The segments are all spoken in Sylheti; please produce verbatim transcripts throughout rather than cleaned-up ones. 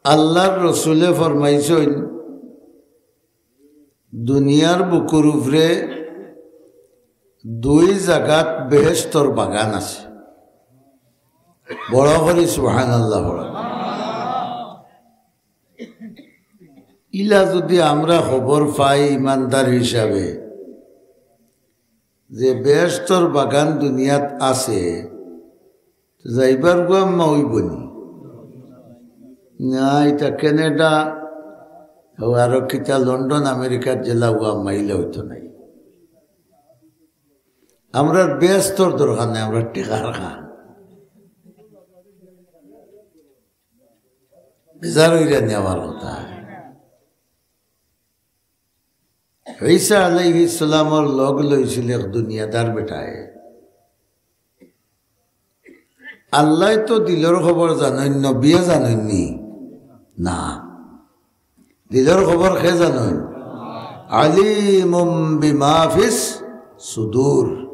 আল্লাহর রসুলে ফরমাইছইন, দুনিয়ার বুকুর উপরে দুই জাগাত বেহেশতর বাগান আছে। বড় করি সুবহানাল্লাহ পড়ো। ইলা যুদি আমরা খবর পাই ইমানদার হিসাবে যে বেহেশতর বাগান দুনিয়াত আছে, তো যাইবার গু আম্মা অইবো নি? না, ইটা কানাডা, ও আরো কিতা লন্ডন, আমেরিকার জেলা গু আম্মা, ইলা অইতো নায়। আমরার বেহেশতর দরকার নাই, আমরার টেকার খান। বেজার অইরা নি আমার কথা। ঈসা আলাইহিস সালামর লগ লইছিল এক দুনিয়াদার বেটায়। আল্লায় তো দিলর খবর জানইন, নবিয়ে জানইন নি? না। দিলর খবর কে জানইন? আলিমুম বিমা ফিস সুদূর।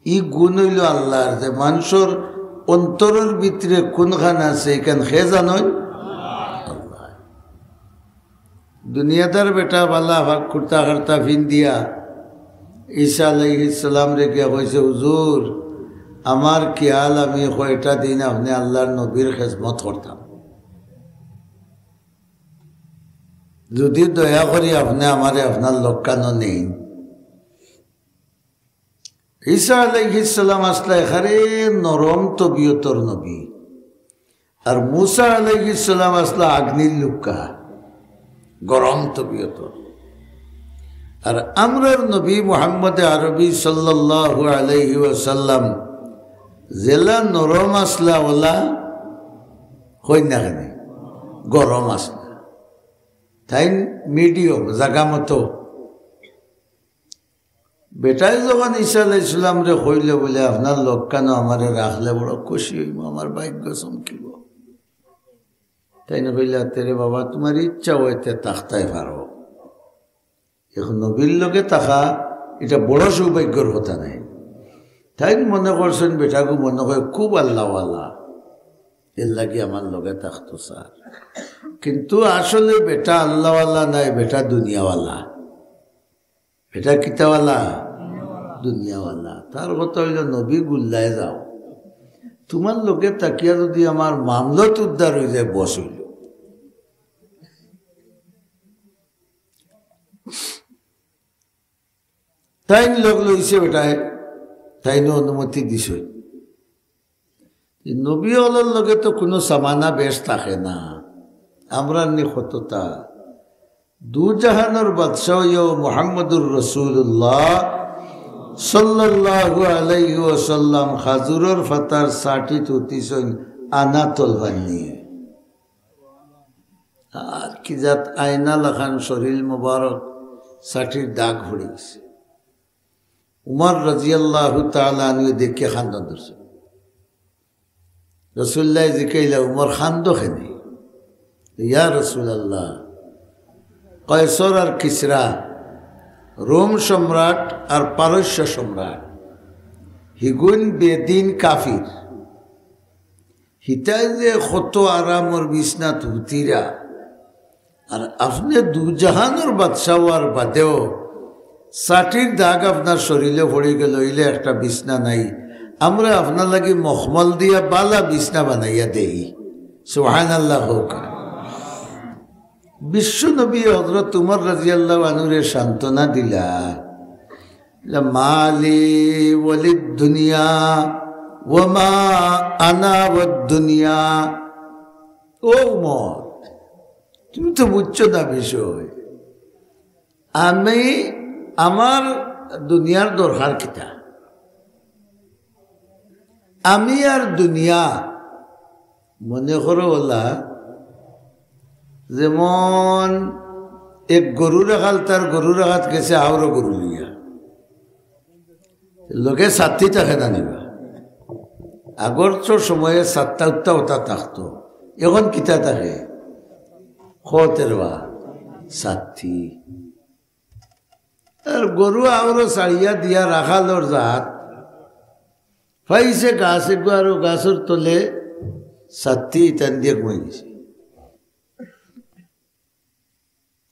ই গুণ অইলো আল্লাহর, যে মানষর অন্তরর ভিতরে কুনখান আছে, ইখান কে জানইন? আল্লায়। দুনিয়াদার বেটা বালা হক কুর্তা কার্তা ফিন্দিয়া ঈসা আলাইহিস সালামরে গিয়া কইছে, "হুজুর, আমার খিয়াল আমি কয়টা দিন আপনে আল্লাহর নবীর খেজমত করতাম। যুদি দয়া করি আপনে আমারে আপনার লগখানো নেইন।" ঈসা আলাইহিস সালাম আছলা একেবারে নরম তবিয়তর নবী, আর মুসা আলাইহিস সালাম আছলা আগ্নির লুক্কা, গরম তবিয়তর। আর আমরার নবী মুহাম্মদে আরবী সাল্লাল্লাহু আলাইহি ওয়াসাল্লাম যেলা নরম আছলা, অলা কই না কেনে, গরম আছলা। তাইন মিডিয়াম, জাগা মতো। বেটায় যখন ঈসা আলাইহিস সালামরে কইলো বুলে, "আপনার লগখানো আমারে রাখলে বড় খুশি অইমু, আমার ভাইগ্য চমকিবো।" তাইন কইলা, "তে রে বাবা, তুমার ইচ্ছা অইতে থাকতায় পারো। এখন নবীর লগে থাকা, ইটা বড় সৌভাগ্যর কথা নায়।" তাইন মনে করছইন বেটাগু মনে অয় খুব আল্লাওয়ালা, এরলাগি আমার লগে থাকতো চার। কিন্তু আসলে বেটা আল্লাওয়ালা নায়, বেটা দুনিয়াওয়ালা। বেটা কিতাওয়ালা? দুনিয়াওয়ালা। তার কথা অইলো, "নবী গুল্লায় যাও, তুমার লগে থাকিয়া যুদি আমার মামলত উদ্ধার অইযায়, বস অইলো।" তাইন লগ লইছে বেটায়, তাইনও অনুমতি দিছে। নবী অকলর লগে তো কুনু সামানা বেশ থাকে না, আমরার নি কততা। দুজাহানর বাদশা অইয়াও মুহাম্মদুর রাসূলুল্লাহ সাল্লাল্লাহু আলাইহি ওয়াসাল্লাম খাজুরর ফাতার ছাটি তুতিছইন আনা তলবার নিয়া। আর কি জাত আয়না লাখান শরীল মোবারক, ছাটির দাগ পড়ি গেছে। উমর রাদিয়াল্লাহু তাআলা আনহু দেখিয়া কান্দন ধরছে। রাসূলুল্লায় জিকাইলা, "উমর, কান্দো কেনে?" "ইয়া রাসূলুল্লাহ, কয়সর আর কিসরা, রোম সম্রাট আর পারস্য সম্রাট, হিগুন বেদিন কাফির, হিতায় যে কত আরামর বিছনাত হুতিরা, আর আপনে দুজাহানর বাদশা অওয়ার বাদেও ছাটির দাগ আপনার শরীলো পড়ি গেলো, ইলা একটা বিছনা নাই। আমরা আপনার লাগি মখমল দিয়া বালা বিছনা বানাইয়া দেই।" সুবহানাল্লাহ কউক্কা। বিশ্ব নবী হযরত উমর রাদিয়াল্লাহু আনহুরে সান্ত্বনা দিলা, "মালি ওয়ালিদ দুনিয়া ওয়া মা আনা ওয়াদ দুনিয়া।" ও উমর, তুমি তো বুঝছো না বিষয়। আমি, আমার দুনিয়ার দরকার কিতা? আমি আর দুনিয়া, মনে করো অলা, যেমন এক গরু রাখাল তার গরু রাখাত গেছে আরো গরু লইয়া, লগে ছাত্তি থাকে না নি বা? আগর তো সময়ে ছাত্তা উত্তা অতা থাকতো, এখন কিতা থাকে? কও তে রে বা, ছাত্তি। আর গরু আরো ছাড়িয়া দিয়া রাখালর জাত, পাইছে গাছ এগু, আরো গাছর তলে ছাত্তি ইতান দিয়া ঘুমাই গেছে।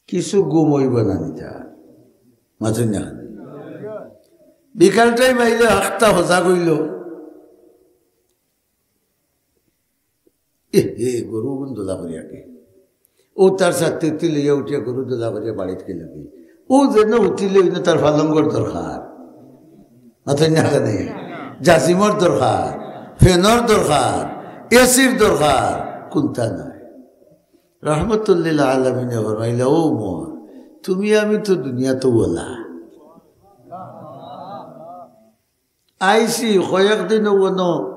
কিছু ঘুম অইবো না নি তার। মাতইন না কেনে? বিকাল টাইম আইলে আখতা হজাগ অইলো। এ হে, গরু গুন দোলা করিয়া কে। ও তার সাথে তুই লইয়া উঠিয়া গরু দোলা করিয়া বাড়িত গেল কি? ও যেন উঠিলে অইন তার ফালঙ্গর দরকার। মাতইন না কেনে? জাজিমর দরকার, ফ্যানর দরকার, এসির দরকার, কুনতা নাই। রহমতুল্লিল আলামিনে ফরমাইলা, "ও উমর, তুমি আমি তো দুনিয়াত অলা। আইছি কয়েকদিন অনো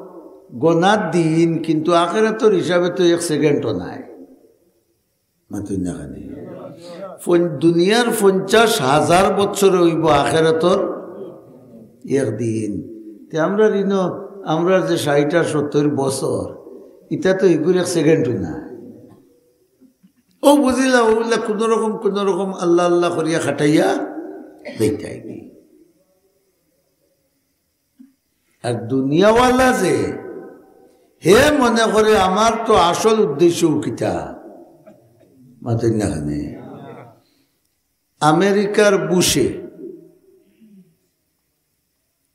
গনার দিন, কিন্তু আখেরাতর হিসাবে তো এক সেকেন্ডও নাই।" মাতইন না কেনে? পন-, দুনিয়ার পঞ্চাশ হাজার বছরে অইবো আখেরাতর একদিন। তে আমরার ইনো, আমরার যে ষাইট আর সত্তইর বছর, ইতা তো ইগুর এক সেকেন্ডও না। ও বুঝিলা, ওগুলা কোনো রকম, কোনো রকম আল্লাহ আল্লাহ করিয়া খাটাইয়া দেইতাই কি। আর দুনিয়াওয়ালা যে, হে মনে করে আমার তো আসল উদ্দেশ্য কিতা। মাতইন না কেনে? আমেরিকার বুশে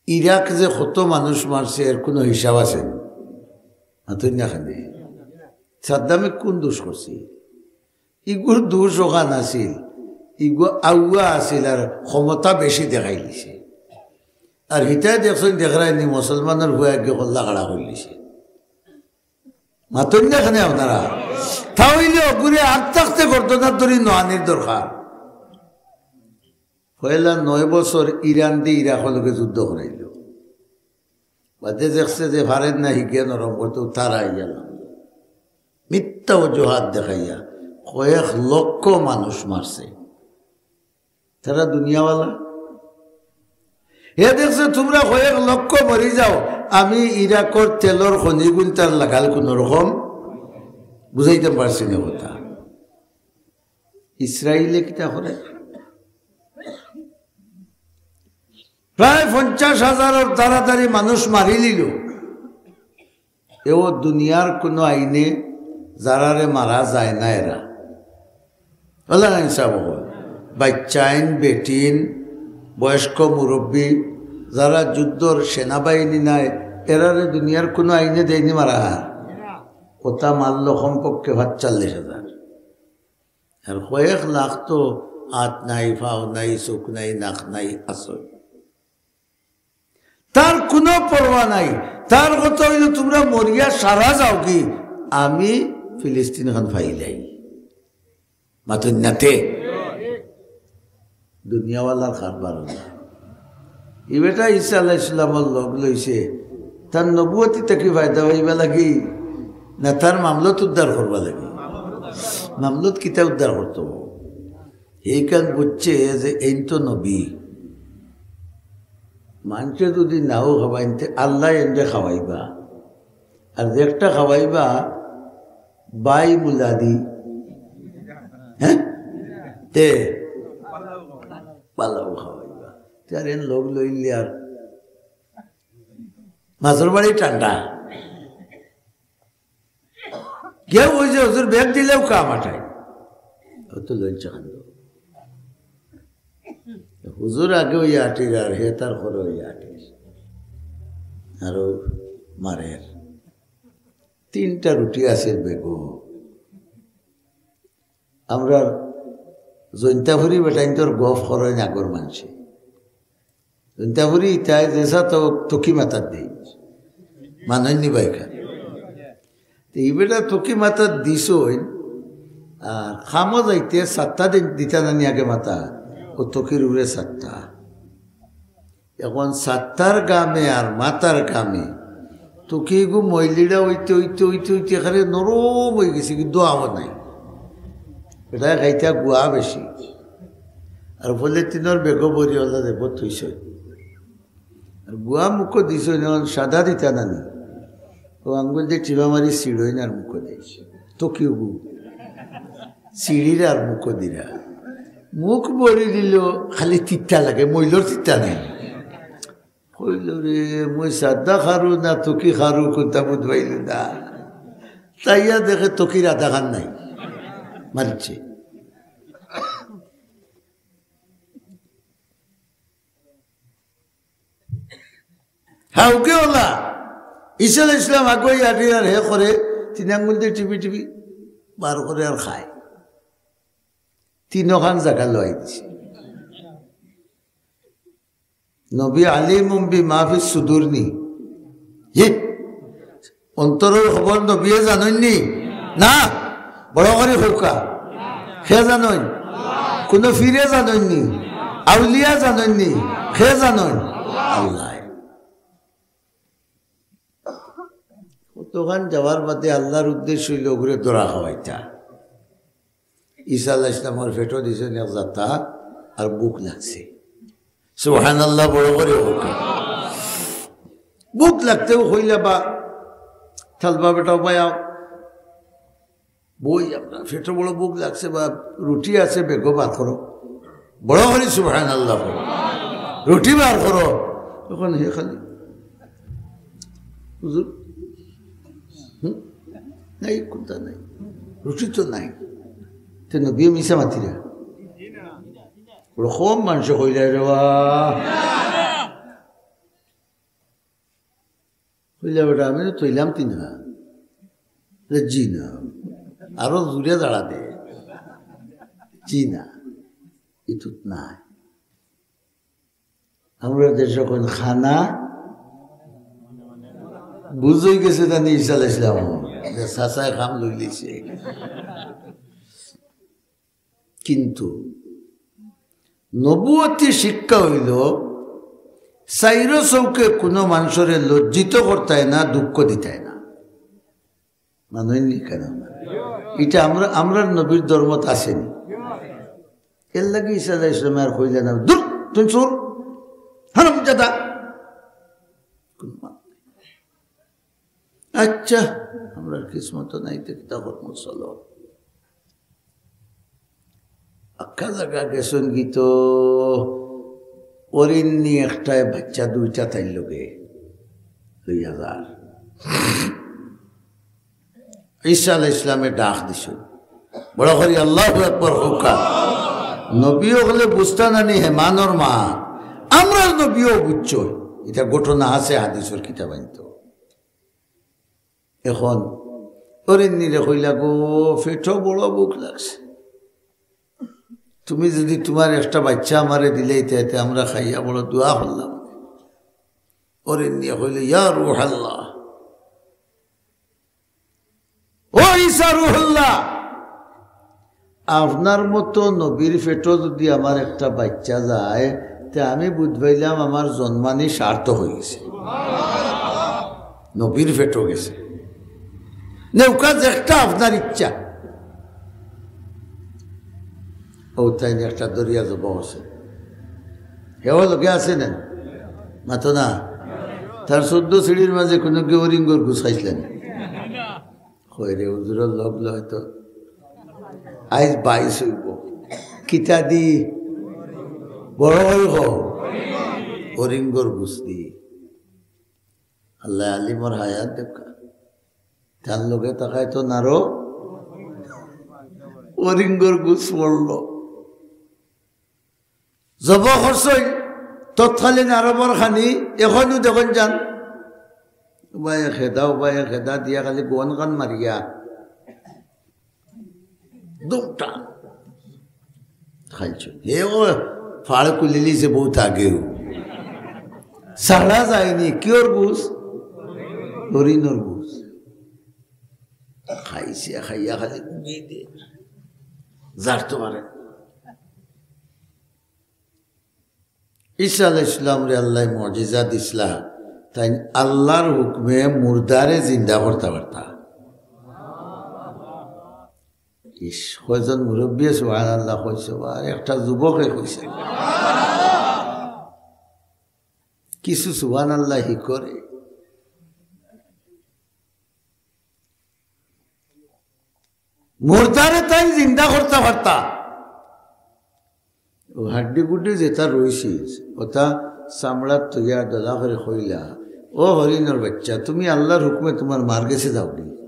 ইরাক যে কত মানুষ মারছে, এর কোনো হিসাব আছে নি? মাতইন না কেনে? সাদ্দামে কোন দোষ করছে? ইগুর দোষ ওখান আছিল, ইগু আউয়া আছিল আর ক্ষমতা বেশি দেখাই দিছে। আর হিতায় দেখছইন, দেখরায় নি, মুসলমানর ভুয়া একগে কল্লা খাড়া করি দিছে। মাতইন না কেনে আপনারা? তা অইলে ওগুরে আগ থাকতে গর্দনাত ধরি নওয়ানির দরকার। পয়লা নয় বছর ইরান দি ইরাকর লগে যুদ্ধ করাইল। বাদে দেখছে যে পারের না হিগিয়া নরম করতে, তারা আইয়া লাগলো। মিথ্যা অজুহাত দেখাইয়া কয়েক লক্ষ মানুষ মারছে। তারা দুনিয়াওয়ালা। হে দেখছে, তোমরা কয়েক লক্ষ মরি যাও, আমি ইরাকর তেলর খনিগুন তার লাগাল কোনো রকম বুঝাইতাম পারছি না কথা। ইসরায়েলে কিতা করে? প্রায় পঞ্চাশ হাজারর তাড়াতাড়ি মানুষ মারি লিল। এও দুনিয়ার কোনো আইনে যারারে মারা যায় না এরা। আল্লাহ ইনসাফ অকল। বাচ্চাইন, বেটিন, বয়স্ক মুরব্বী, যারা যুদ্ধর সেনাবাহিনী নাই, এরারে দুনিয়ার কোনো আইনে দেয়নি মারা। ওটা মারল কমপক্ষে পাঁচচল্লিশ হাজার। আর কয়েক লাখ তো আত নাই, পাও নাই, চোখ নাই, নাক নাই, আসল। তার কোনো পরোয়া নাই। তার কথা অইল, তোমরা মরিয়া সারা যাওগি, আমি ফিলিস্তিন খান পাইলাই। মাতইন না তে। দুনিয়াওয়ালার কারবার না। ই বেটা ঈসা আলাইহিস সালামর লগ লইছে, তার নবুয়তি থাকি ফায়দা পাইবা লাগি, না তার মামলত উদ্ধার করবা লাগি? মামলত কিতা উদ্ধার করতো? এইখান বুঝছে যে এইন তো নবী। মানষে যদি নাও খাবাইন, তে আল্লায় এনরে খাওয়াইবা। আর যে একটা খাওয়াইবা, বাই মুলাদি, হ্যাঁ, তে পালাও খাওয়াইবা। তে আর এন লগ লইলে আর মাছর বাড়ি ঠান্ডা। কেউ ওই যে হুজুর ব্যাগ দিলেও কাম আটায়, ও তো লইছে খান্দ। হুজুর আগে ওই আটির আর হে তার করে ওই আটির, আরো মারের। তিনটা রুটি আছে বেগো। আমরা জৈন্তাপুরি বেটাইন্তর গফ করইন আগর মানষে। জৈন্তাপুরি ইতায় যেসা তো তকি মাতার দেই। মানইন নি বাইকা। তো ই বেটা তকি মাতার দিছইন, আর খামো যাইতে সাতটা দিন দিতা নানি আগে মাতা, ও তকির উপরে সাতটা। এখন সাতটার গামে আর মাতার গামে তকিগু মইলিড়া অইতে অইতে অইতে অইতে এখানে নরম অই গেছে, কিন্তু দোয়াও নাই। এটা খাইতা গুয়া বেশি। আর বলে তিনর বেগো বরি ওলা দেব তুইছইন। আর গুয়া মুখো দিছইন, এখন সাদা দিতা নানি। ও আঙ্গুল দিয়ে টিপা মারি ছিড়ইন আর মুখো দিছে। তকিগু। ছিড়ির আর মুখো দিরা। মুখ বরি দিল, খালি তিতা লাগে, মইলর তিতা নাই। কইল, "রে, মুই সাদা খারু না তকি খারু, কোনটা বুঝ পাইল না।" তাইয়া দেখে তকির আধা খান নাই, মারিছে। কাউকে ওলা। ঈসা আলাইহিস সালাম আগুয়াই আটির আর হে করে, তিন আঙ্গুল দি টিপি টিপি বার করে আর খায়। তিনখান জাগা লওয়াই দিছে। নবী আলিমুম বিমা ফিস সুদুর নি? জি। অন্তরর খবর নবিয়ে জানইন নি? না। বড় করি কউক্কা। কে জানইন? কুনু ফিরে জানইন নি? আউলিয়া জানইন নি? কে জানইন? আল্লায়। অতখান যাওয়ার বাদে আল্লার উদ্দেশ্য অইলো অগুরে ধরা খাওয়াইতা। ঈসা আলাইহিস সালামর পেটো দিছইন এক জাতা, আর ভুক লাগছে। সুবহানাল্লাহ, বড় করি কউক্কা। ভুক লাগতেউ কইলা, বা, তালবা বেটা, উবাই আও। বই আমরা, পেটো বড় ভুক লাগছে, বা, রুটি আছে, বেগো বার করো। বড় করি সুবহানাল্লাহ কও। রুটি বার করো। তখন হে খালি, "হুজুর, হুম? নাই, কুনতা নাই। রুটি তো নাই।" তে নবীয়ে মিছা মাতিরা। বড় কম মানষে কইলা রে বা। কইলা, "বেটা, আমি তো তইলাম তিনখান।" রে, "জি না।" আরো জুরে দাঁড়া দে। "জি না, ইতুত নাই।" আমরা দেশো কইন খানা, বুঝ অই গেছে জানি ঈসা আলাইহিস সালাম। যে চাচায় কাম লইলিছে। কিন্তু নবুয়তি শিক্ষা অইলো, চাইরো চউখে কুনু মানষরে লজ্জিত করতায় না, দুঃখ দিতায় না। মানইন নি কেনে? ইটা আমরা, আমরার নবীর ধর্মত আছে নি? এরলাগি ঈসা আলাইহিস সালামে আর কইলা না, "দূর, তুই চোর, হারামজাদা।" কুনু মাত নাই। আচ্ছা, আমরার কিসমতো নাই, তে কিতা করমু, চলো। আক্কা জাগা গেছইন গি তো, অরিন্নি একটায় বাইচ্চা দুইটা তাইর লগে লইয়া যার। ঈসা আলাইহিস সালামে ডাক দিছইন। বড় করি আল্লাহু আকবার কউক্কা। নবী অকলে বুঝতা নানি হেমানর মা। আমরার নবীও বুঝছইন। ইটা ঘটনা আছে হাদিসর কিতাবাইন্তো। এখন অরিন্নিরে কইলা, "গো, পেটো বড় ভুক লাগছে। তুমি যুদি তুমার একটা বাইচ্চা আমারে দিলাইতায়, তে আমরা খাইয়া বড় দোয়া করলাম।" অরিন্নিয়ে কইলা, "ইয়া রুহাল্লাহ, ও ঈসা রুহুল্লাহ, আপনার মতো নবীর পেটো যুদি আমার একটা বাইচ্চা যায়, তে আমি বুঝ পাইলাম আমার জন্মানি সার্থক অই গেছে।" নবীর পেটো গেছে। নেউক্কা যেকটা আপনার ইচ্ছা। অউ তাইন একটা ধরিয়া জবো করছে। হেও লগে আছে না? মাতো না। তার চৌদ্দ সিঁড়ির মাঝে কুনুগিয়ে অরিঙ্গর গুস খাইছলা নি? কয় রে, হুজুরর লগ লয় তো। আইজ বাইশ অইবো। কিতা দি? বড় করি কও। অরিঙ্গর গুস দি। আল্লায় আলিমর হায়াত দেউক্কা। তার লগে তাকায় তো নারো অরিঙ্গর গুস পড়লো। জবো করছইন তৎকালীন আরবর খানি, এখনও দেখইন যান। উবায় খেদা, উবায় খেদা দিয়া খালি গন খান মারিয়া। দুমটা। খাইছইন। হে ও ফাড় খুলিলিছে বউত আগেউ। ছাড়া যায়নি। Cure Goose? হরিণর গুস। খাইছে, খাইয়া খালি উগি দে। যার তো পারে। ঈসা আলাইহিস সালামরে আল্লায় মুজিজা দিছলা, তাইন আল্লার হুকুমে মুর্দারে জিন্দা করতা পারতা। ইস, কয়জন মুরব্বিয়ে সুবহানাল্লাহ কইছে, আর একটা যুবকে কইছে। কিছু সুবহানাল্লাহ হি করে। মুর্দারে তাইন জিন্দা করতা পারতা। অউ হাড্ডি গুড্ডি যেতা রইছে, অতা চামড়াত থইয়া দলা করি কইলা, "ও হরিণর বাইচ্চা, তুমি আল্লার হুকুমে তুমার মার গেছে যাওগি।"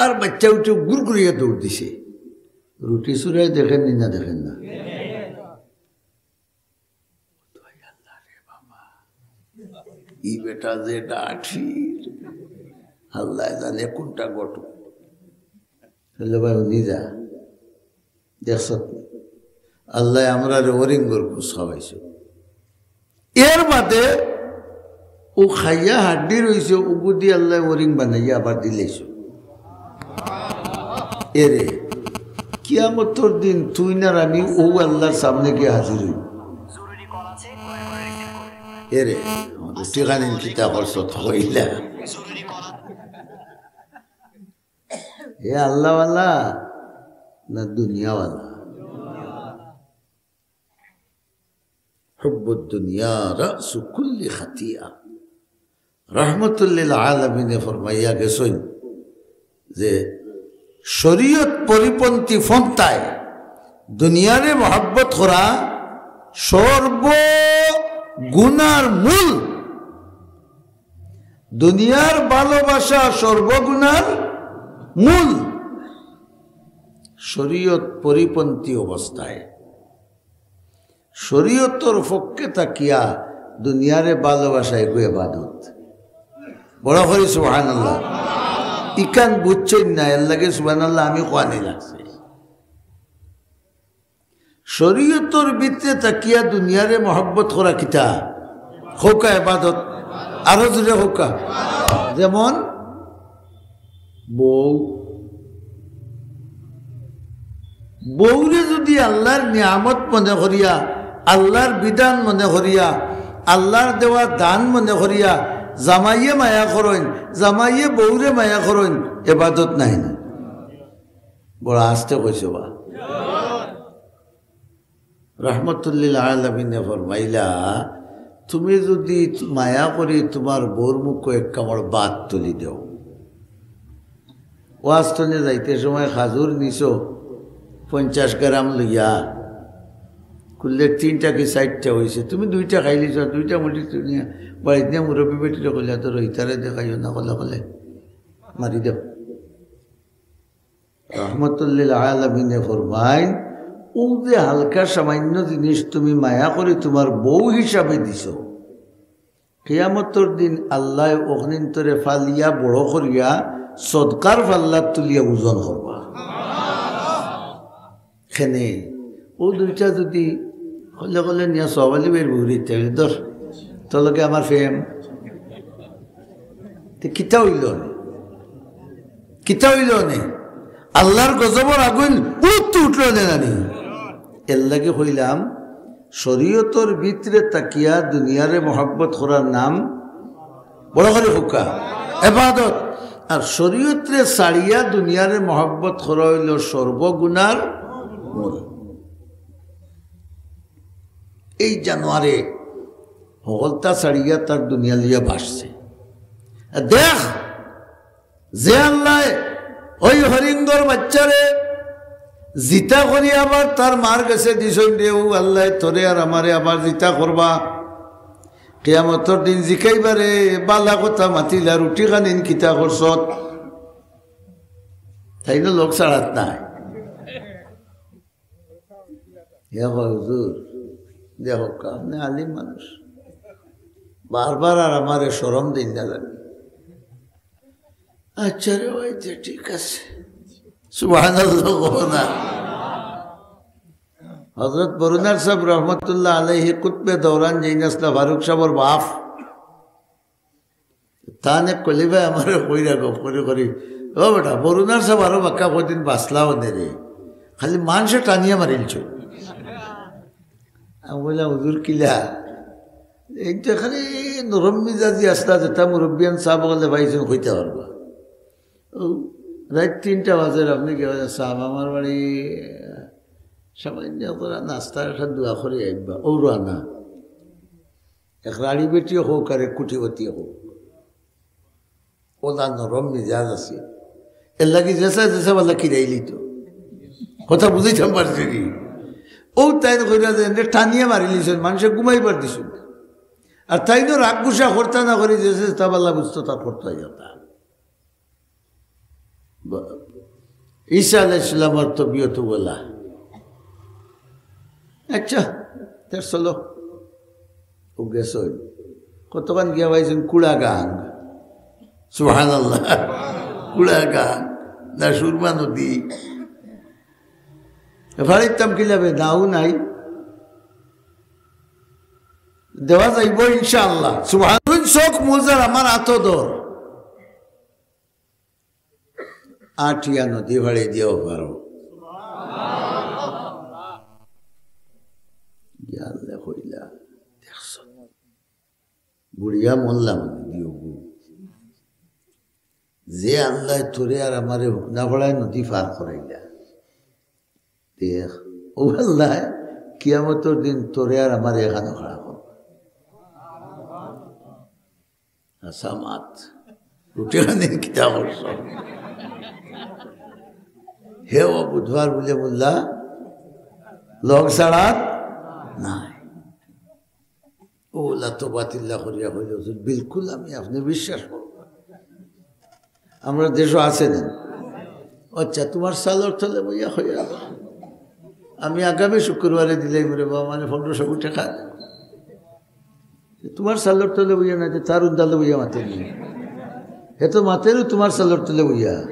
আর বাইচ্চা উঠি গুড় করিয়া দৌড় দিছে। রুটি চুরায় দেখইন নি না দেখইন না? দয়াল রে বাবা। ই বেটা যে ডাঠির, আল্লায় জানে কুনটা ঘটুক। বলে, "ভাই, হুনি যা, দেখছত নি? আল্লায় আমরারে অরিঙ্গর গুস খাওয়াইছে।" এর বাদে অউ খাইয়া হাড্ডি রইছে, অগুদি আল্লায় অরিং বানাইয়া আবার দিলাইছে। এরে, কিয়ামতর দিন তুই না আর আমি অউ আল্লার সামনে গিয়া হাজির অইমু। এরে, রুটি খানিন কিতা করছত কইলা? এ আল্লাওয়ালা না দুনিয়াওয়ালা? হুব্বুদ দুনিয়া রাসু কুল্লি খাতিয়া। রহমতুল্লিল আলামিনে ফরমাইয়া গেছইন যে শরীয়ত পরিপন্থী ফন্তায় দুনিয়ারে মহব্বত করা সর্ব গুনার মূল। দুনিয়ার ভালোবাসা সর্বগুনার মূল। শরীয়ত পরিপন্থী অবস্থায়, শরীয়তর পক্ষে থাকিয়া দুনিয়ারে ভালোবাসা এগু এবাদত। বড় করি সুবহানাল্লাহ। ইখান বুঝছইন না, এরলাগি সুবহানাল্লাহ আমি কওয়ানি লাগছে। শরীয়তর ভিতরে থাকিয়া দুনিয়ারে মহব্বত করা কিতা? কউক্কা এবাদত। আরো জোরে কউক্কা। যেমন বউ, বউরে যুদি আল্লার নিয়ামত মনে করিয়া, আল্লার বিধান মনে করিয়া, আল্লার দেওয়া দান মনে করিয়া জামাইয়ে মায়া করইন, জামাইয়ে বউরে মায়া করইন, এবাদত নায় নি? বড় আস্তে কইছো বা। রহমতুল্লিল আলামিনে ফরমাইলা, "তুমি যুদি মায়া করি তুমার বউর মুখো এক কামড় ভাত তুলি দেও, ওয়াজ তনে যাইতে সময় খাজুর নিছো পঞ্চাশ গ্রাম লইয়া, কুল্লে তিনটা কি চাইরটা অইছে, তুমি দুইটা খাইলিছো, দুইটা মুঠি তুলিয়া বাড়িত নিয়া মুরব্বি বেটিরে কইলা, 'ধরো, ইতারে দেখাইও না, কলে কলে মারি দেও।'" রহমতুল্লিল আলামিনে ফরমাইন, অউ যে হালকা সামান্য জিনিস তুমি মায়া করি তুমার বউ হিসাবে দিছো, কিয়ামতর দিন আল্লায় অখনিন্তরে ফালিয়া বড় করিয়া সদকার ফাল্লাত তুলিয়া ওজন করবা। কেনে, অউ দুইটা যুদি কলে কলে নিয়া সওয়ালি বের বুড়ি ইত্যাদি ধর, তোর লগে আমার প্রেম, তে কিতা অইলো নে? কিতা অইলো নে? আল্লার গজবর আগুন উঠতে উঠলো নে নানি? এরলাগি কইলাম, শরীয়তর ভিতরে থাকিয়া দুনিয়ারে মহব্বত করার নাম বড় করি কউক্কা এবাদত। আর শরীয়তরে ছাড়িয়া দুনিয়ারে মহব্বত করা অইলো সর্বগুনার মূল। এই জানোয়ারে হকলতা ছাড়িয়া তার দুনিয়া লইয়া বাঁচছে। দেখ, যে আল্লায় ওই হরিঙ্গর বাচ্চারে জিতা করি আবার তার মার গেছে দিছইন রে, অউ আল্লায় তোরে আর আমারে আবার জিতা করবা। কিয়ামতর দিন জিকাইবারে, বালা কথা মাতিলা, রুটি খানিন কিতা করছত? তাইন তো লোক ছাড়াত নায়। ইয়া কয়, "হুজুর, দেখউক্কা, আপনে আলিম মানুষ, বারবার আর আমারে শরম দিন না লাগে।" "আচ্ছা রে ভাই, তে ঠিক আছে।" সুবহানাল্লাহ কও না। হযরত বরুনার সাব রহমতুল্লাহ আলাইহি কুতবে দৌরান যেইন আছলা ফারুক সাবর বাফ, তান এক কলিবায় আমারে কইরা গফ করি করি, "ও বেটা, বরুনার সাব আরো বাক্কা কয়দিন বাঁচলা অনে রে, খালি মানষে টানিয়া মারিলছে।" আমি কইলাম, "হুজুর কিলা?" "এইন তো খালি নরম মিজাজি আছলা, যেটা মুরব্বিয়ান সাব অকলে পাইছইন কইতা পারবা।" অউ রাইত তিনটা বাজে, আপনে গিয়া কইলা, "সাব, আমার বাড়ি সামান্য করা নাস্তার একটা দোয়া করি আইবা।" অউ রওয়ানা। এক রাড়ি বেটিয়ে কউক আর এক কুটিপতিয়ে কউক, অলা নরম মিজাজ আছে। এরলাগি যেছা যেছা বালা কিরাইলিতো। কথা বুঝাইতাম পারছি নি? অউ তাইন কইরা যে এনরে টানিয়া মারিলিছইন, মানষে ঘুমাইবার দিছইন না। আর তাইনও রাগ গুসা করতা না করি যেছা যেতা বালা বুঝতো তা করতা যাতা। ব-, ঈসা আলাইহিস সালামর তবিয়ত অলা। আচ্ছা, তে চলো। অউ গেছইন। কতখান গিয়া পাইছইন কুড়াগাং। সুবহানাল্লাহ। কুড়াগাং, না সুরমা নদী। ফাড়িতাম কিলাবে, নাও নাই। দেওয়া যাইব ইনশাআল্লাহ। সুবহান-, দুই চোখ মুজার আমার আতো ধর। আটিয়া নদী ফাড়ি দিয়াও পারো। ইয়া আল্লাহ কইলা, দেখছো? বুড়িয়া মরলাম দিও গু। যে আল্লাহ তোরে আর আমারে হুকনা ফাড়ায় নদী পার করাইলা। দেখ, ও আল্লাহ, কিয়ামতর দিন তোরে আর আমারে এখানো খাড়া করবা। হাছা মাত। রুটি খানি কিতা করছো? হে ও বুধবার বুলে মোল্লা, লগ ছাড়াত নাই। ও লাতবাতিল্লা করিয়া কইল, "হুজুর, বিলকুল আমি আপনে বিশ্বাস করব না।" আমরা দেশো আছে না। আচ্ছা, তোমার চালর তলে বইয়া কইয়া, আমি আগামী শুক্রবারে দিলাইমু রে বাবা, মানে পনেরোশো কোটি টাকা। তোমার চালর তলে বইয়া না, তার উন্দালে বইয়া মাতের নি। হে তো মাতেরও তোমার চালর তলে বইয়া।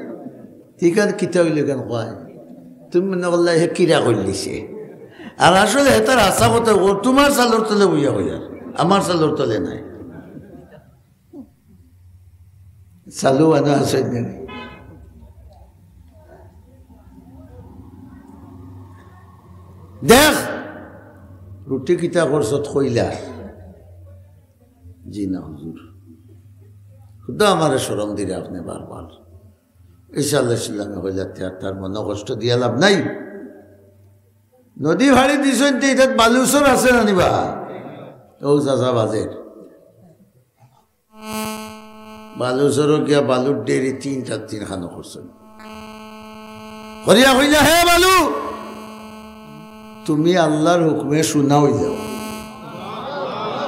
ঠিক আছে, কিতা অইল কেন কয়? তুমি মনে করলা হে কিরা করিলিছে। আর আসলে হে তার হাছা কথা, ও তোমার চালর তলে বইয়া কইয়ার, আমার চালর তলে নাই। চালু আনো আছে নি? দেখ, রুটি কিতা করছত কইলা? জি না হুজুর, খুদা আমারে শরম দিলে আপনে বারবার। ঈসা আলাইহিস সালামে কইলা, "তে আর তার মনো কষ্ট দিয়া লাভ নাই।" নদী ফাড়ি দিছইন তে ইতাত বালুচর আছে না নি বা? ও চাচা বাজের। বালুচরো গিয়া বালুর ডেরি তিনটা তিনখানো করছইন। করিয়া কইলা, "হে বালু, তুমি আল্লাহর হুকুমে সোনা অই যাও।"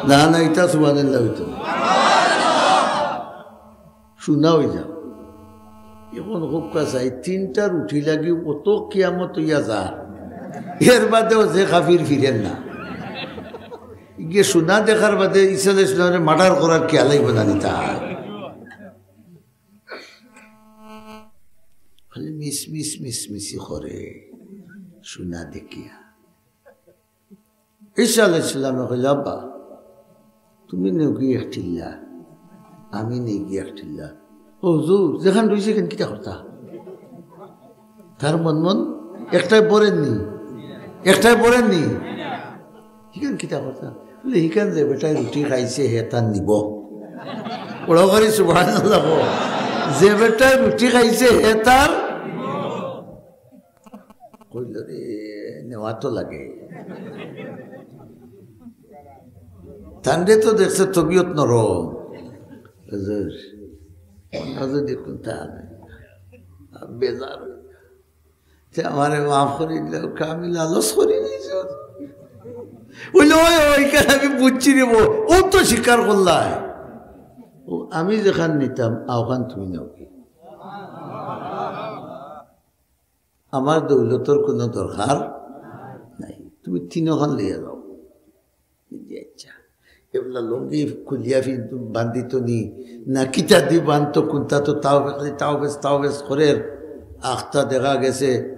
না, না, ইতা সুবহানাল্লাহ অইতো না। সোনা অই যাও। এখন খুব কাছে, এই তিনটা রুটি লাগি অত কিয়ামত অইয়া যা, এর বাদেও যে কাফির ফিরের না। ইগে সোনা দেখার বাদে ঈসা আলাইহিস সালামরে মার্ডার করার খেয়াল আইব না নি তার। খালি মিস মিস মিস মিসি করে সোনা দেখিয়া। ঈসা আলাইহিস সালামে কইলা, "আব্বা, তুমি নেওগি এক টিল্লা, আমি নেইগি এক টিল্লা।" "ও হুজুর, যেখান রইছে এখান কিতা করতা?" তার মন মন একটাই পড়েননি, একটাই পড়েননি। "হিখান কিতা করতা?" বলে, "হিখান যে বেটায় রুটি খাইছে, হে তার নিব।" বড় করি সুবহানাল্লাহ কও। "যে বেটায় রুটি খাইছে, হে তার।" কইল, "রে, নেওয়া তো লাগে।" তানরে তো দেখছে তবিয়ত নরম। হুজুর, হুজুর দেখুন তা নাই। বেজার অইল। তে আমারে মাফ করি দিলে, আমি লালচ করি নিয়েছি। বললে, "ওই, ওইখানে আমি বুঝছি রে বউ, ও তো স্বীকার করলায়। ও, আমি যেখান নিতাম, আওখান তুমি নেওগি।" আমার দৌলতর কোনো দরকার নাই, তুমি তিনখান লইয়া যাও। জি আচ্ছা, এবলা লুঙ্গি খুলিয়া ফির বান্ধিত নি, না কিতা দি বান্ধতো, কোনটা তো তাও বেশ, তাও বেশ, তাও বেশ করে আখতা দেখা গেছে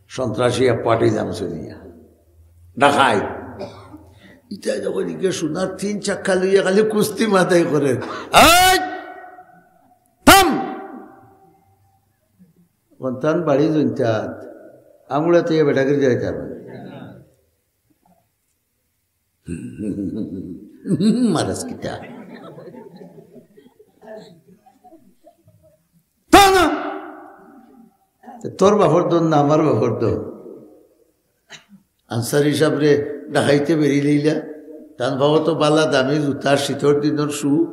সন্ত্রাসী এক পার্টি নাম শুনিয়া ডাকাই। ইটা যখন ইগে সোনার তিন চাক্কা লইয়া খালি কুস্তি মাথায় করে, "এই, থাম!" সন্তান বাড়ি জইনতাত, আমুড়া তুই বেটাকে যাইতাম। মারাস কিতা? তা না। তোর বাপর দোন না আমার বাপর দোন। আনসারি সাবরে ডাকাইতে বেরি লইলা। তান বাবা তো বালা দামি জুতা, শীতর দিনর শু।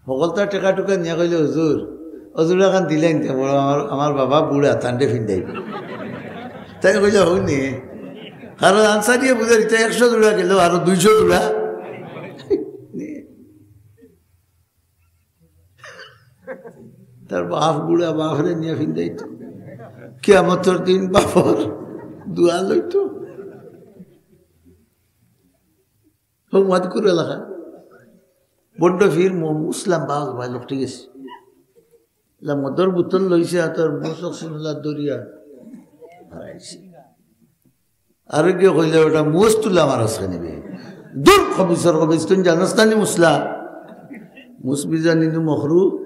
হকলতা টেকা টুকা নিয়া কইলে, "হুজুর, অজুড়া খান দিলেন তে বড়, আমার, আমার বাবা বুড়া, তানরে ফিন্দাইব।" তাই কইলে, "হউ নি।" কারণ আনসারিয়ে বুঝে দিতে একশো জোড়া গেল, আরো দুইশো জোড়া। তার বাপ বুড়া, বাপরে নিয়া ফিন্দাইতো। কিয়ামতর দিন বাপর দোয়া লইতো। হো মাদকুর এলাকা। বড্ড ফির মো-, মুসলাম বাউল ভাই লোক ঠিক আছে। লা মদর বোতল লইছে আতর, মোসক সিনলা দরিয়া। হারাইছে। আরোগ্য কইলে ওটা মুস তুলা মারস খানি বে। দূর খবিসর খবিস, তুই জানস না নি মুসলা? মুস বিজানি নু মখরু।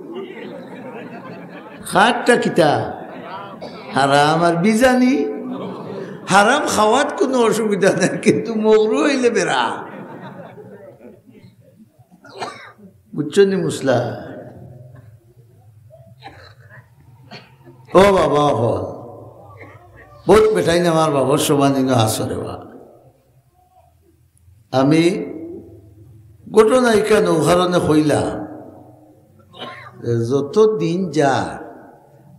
খাটটা কিতা? হারাম আর বিজানি। হারাম খাওয়াত কোনো অসুবিধা নাই, কিন্তু মখরু হইলে বেড়া। বুঝছো নি মুসলা? ও বাবা, ও বহুত বেটাইন আমার বাবার সমান ইনো আসরে বা। আমি ঘটনা ইখান ও কারণে কইলাম, যে যত দিন যা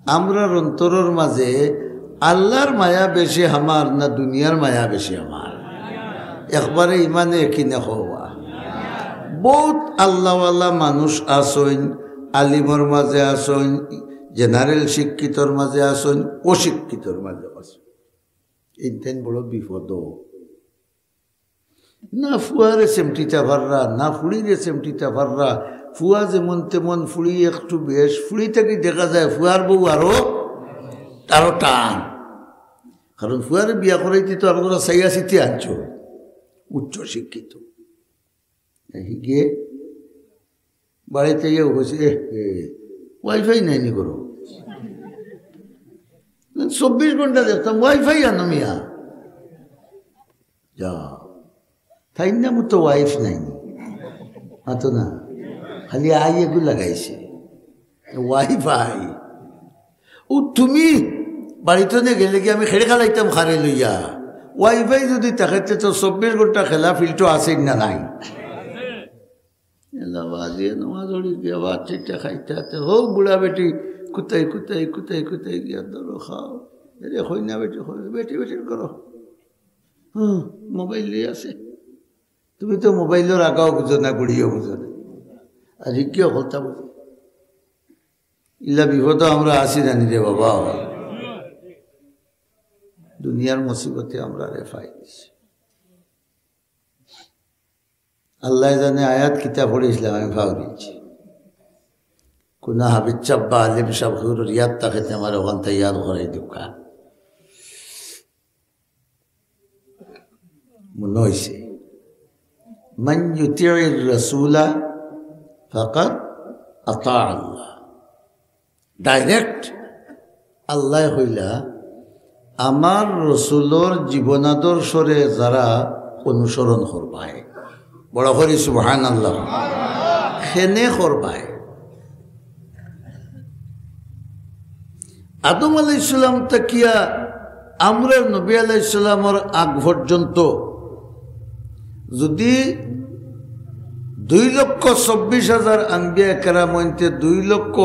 আমরার অন্তরর মাঝে আল্লাহর মায়া বেশি আমার না দুনিয়ার মায়া বেশি আমার? একবারে ইমানে একিনে কওয়া। বহুত আল্লাহওয়ালা মানুষ আছইন, আলিমর মাঝে আছইন, জেনারেল শিক্ষিতর মাঝে আছইন, অশিক্ষিতর মাঝে আছইন। ইনতেন বড় বিপদ। না ফুয়ারে সেমটিতা পাররা, না ফুড়িরে সেমটিতা পাররা। ফুয়া যেমন তেমন, ফুড়ি একটু বেশ। ফুড়ি থাকি দেখা যায় ফুয়ার বউ আরো, আরো টান। কারণ ফুয়ারে বিয়া করাইতে তো আপনারা চাইয়া চিতে আনছো, উচ্চ শিক্ষিত। হিগে বাড়িত আইয়াও কইছে, "এ, এ, ওয়াইফাই নাই নি করো?" চব্বিশ ঘন্টা দেখতাম, "ওয়াইফাই আনো মিয়া।" যা, তাইন নামও তো ওয়াইফ নাই নি। মাতো না, খালি আই এগু লাগাইছে। ওয়াইফাই। ও তুমি বাড়িত নে গেলে কি আমি খেড়ে খেলাইতাম খারে লইয়া? ওয়াইফাই যদি থাকে, তে তো চব্বিশ ঘন্টা খেলা ফিল্টো আছে না নাই? এলা বাজিয়ে নমাজ পড়ি গিয়া ভাত চিঠা খাইতে হাতে, হো বুড়া বেটি, কুতাই, কুতাই, কুতাই, কুতাই গিয়া ধরো খাও। এরে কই না বেটি, কই, বেটি, বেটি করো। হুম, মোবাইল লই আছে। তুমি তো মোবাইলর আগাও বুঝো না, গুড়িও বুঝো না। আর হিকিও হলতা বুঝো। ইলা বিপদ আমরা আছি জানি রে বাবা। দুনিয়ার মুসিবতে আমরা রে ফাইছি। আল্লাহ জানে আয়াত কিতা পড়েছিলাম, আমি ফাউরিছি। কোন হাফিজ সাহেব বা আলিম সাহেব হুজুর ইয়াদ থাকে তে আমার ওখান থেকে ইয়াদ করাই দুঃখা। মনে হইছে, "মান ইউতিউর রাসূলা ফাকাদ আতা আল্লাহ।" ডাইরেক্ট আল্লাহ কইলা, "আমার রসুলর জীবনাদর্শরে যারা অনুসরণ করবায়", বড় করি সুবহানাল্লাহ, "খেনে করবায়।" আদম আলাইহিস সালাম থাকিয়া আমরার নবী আলাইহিস সালামর আগ পর্যন্ত যদি দুই লক্ষ চব্বিশ হাজার আম্বিয়া কেরাম অইনতে দুই লক্ষ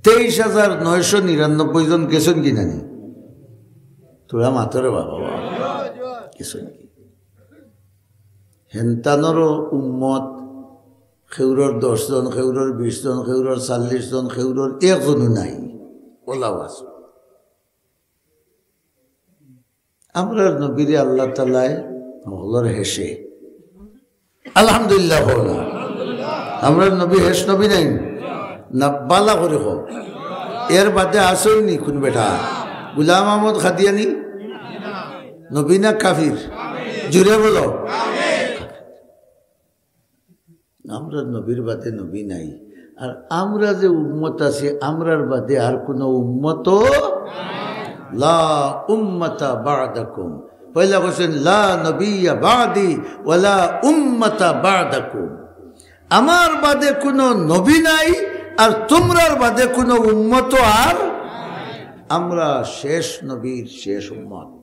তেইশ হাজার নয়শো নিরানব্বই জন গেছইন কি নানি? তোরা মাতরে বাবা, বাবা। গেছইন কি? হেনতানরও উম্মত, খেউরর দশ জন, খেউরর বিশ জন, খেউরর চল্লিশ জন, খেউরর একজনও নাই। ওলাও আছে। আমরার নবীরে আল্লাহ তাআলায় হকলর হেশে। আলহামদুলিল্লাহ কও না। আমরার নবী হেশ নবী নায় নি? না, বালা করি কও। এর বাদে আছইন নি কুন বেটা? গুলাম আহমদ কাদিয়ানী? নবী না কাফির? জুরে বলো। আমরার নবীর বাদে নবী নাই। আর আমরা যে উম্মত আছি, আমরার বাদে আর কোনো উম্মত লা উম্মাতা বা'দাকুম। পয়লা কইছইন, "লা নাবিয়্যা বা'দি ওয়া লা উম্মাতা বা'দাকুম।" আমার বাদে কোনো নবী নাই, আর তোমরার বাদে কোনো উম্মত আর, আমরা শেষ নবীর শেষ উম্মত।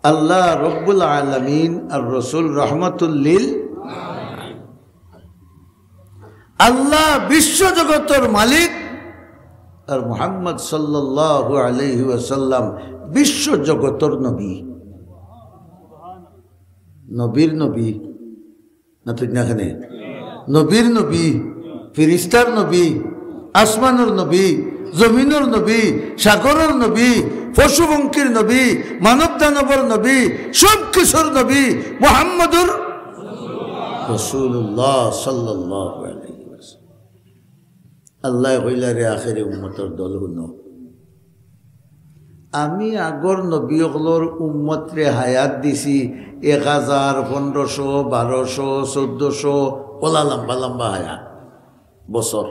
আল্লাহ রব্বুল আলামিন আর রসুল রহমাতুল লিল, আল্লাহ বিশ্ব জগতর মালিক আর মুহাম্মদ সাল্লাল্লাহু আলাইহি ওয়াসাল্লাম বিশ্ব জগতর নবী। নবীর নবী, না ঠিক না কেনে? নবীর নবী, ফিরিস্তার নবী, আসমানর নবী, জমিনর নবী, সাগরর নবী, পশুপঙ্খীর নবী, মানব দানবর নবী, সব কিছুর নবী মুহাম্মদুর রাসূলুল্লাহ সাল্লাল্লাহু আলাইহি ওয়াসাল্লাম। আল্লায় কইলা, রে আখেরি উম্মতর দল, হুনো, আমি আগর নবী অকলর উম্মতরে হায়াত দিছি এক হাজার, পনেরোশো, বারোশো, চৌদ্দশো, অলা লম্বা লম্বা হায়াত বছর।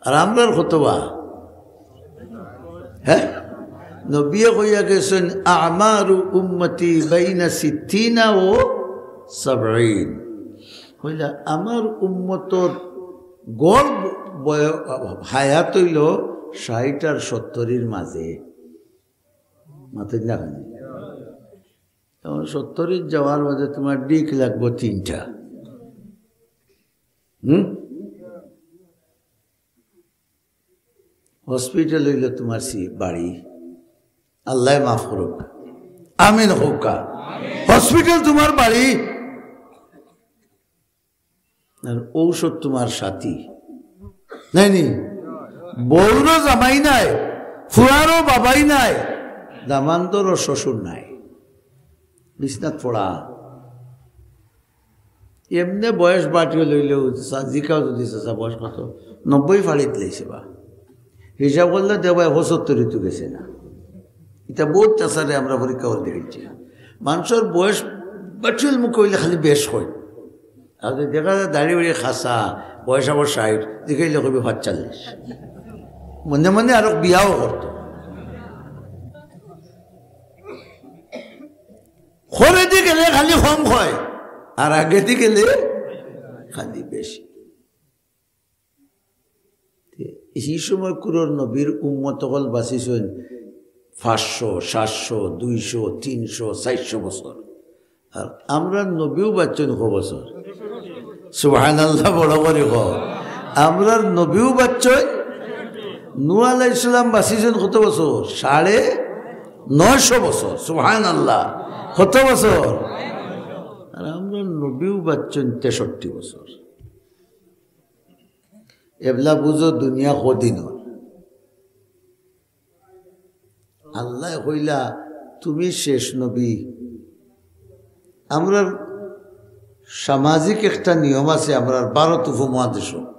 আর আমরার কতবা? হ্যাঁ, নবিয়ে কইয়া গেছইন, আমারু উম্মতি বাইনা সিত্তিনা ও সাবঈন। কইলা, আমার উম্মতর গড় বয়-, হায়াত অইলো ষাইট আর সত্তরির মাঝে। মাতইন না কেনে? এখন সত্তরির যাওয়ার বাদে তুমার ডিক লাগবো তিনটা। হুম? হসপিটাল অইলো তুমার সি-, বাড়ি। আল্লায় মাফ করুক, আমিন কউক্কা। হসপিটাল তুমার বাড়ি, আর ঔষধ তুমার সাথী, নায় নি? বউরও জামাই নাই, ফুয়ারও বাবাই নাই, দামান্দরও শ্বশুর নাই, বিছনাত পড়া। এমনে বয়স বাটিও লইলেও, চা-, জিকাও যদি চাচা বয়স কত, নব্বই ফাড়িত লাইছে বা। হিসাব করলে দেবায় পঁচাত্তর তো গেছে না। ইটা বউত চাচারে আমরা পরীক্ষা করি দেখছি। মানষর বয়স বাটিওর মুখে অইলে খালি বেশ কয়। আর যদি দেখা যায় দাড়ি বাড়ি খাসা, বয়স আবার ষাইট, দেখাইলে কইবে পাঁচচল্লিশ। মনে মনে আরো বিয়াও করতো। খরেদি গেলে খালি কম কয়, আর আগেদি গেলে খালি বেশি। তে, এই সময় কুরর নবীর উম্মত অকল বাঁচিছইন পাঁচশো, সাতশো, দুইশো, তিনশো, চাইরশো বছর। আর আমরার নবীও বাঁচছইন কত বছর? সুবহানাল্লাহ, বড় করি কও। আমরার নবীও বাঁচছইন, নূহ আলাইহিস সালাম বাঁচিছইন কত বছর? সাড়ে নয়শো বছর। সুবহানাল্লাহ, কত বছর? আর আমরার নবীও বাঁচছইন তেষট্টি বছর। এবলা বুঝো দুনিয়া কদিনর। আল্লায় কইলা, তুমি শেষ নবী। আমরার সামাজিক একটা নিয়ম আছে, আমরার ভারত উপমহাদেশো,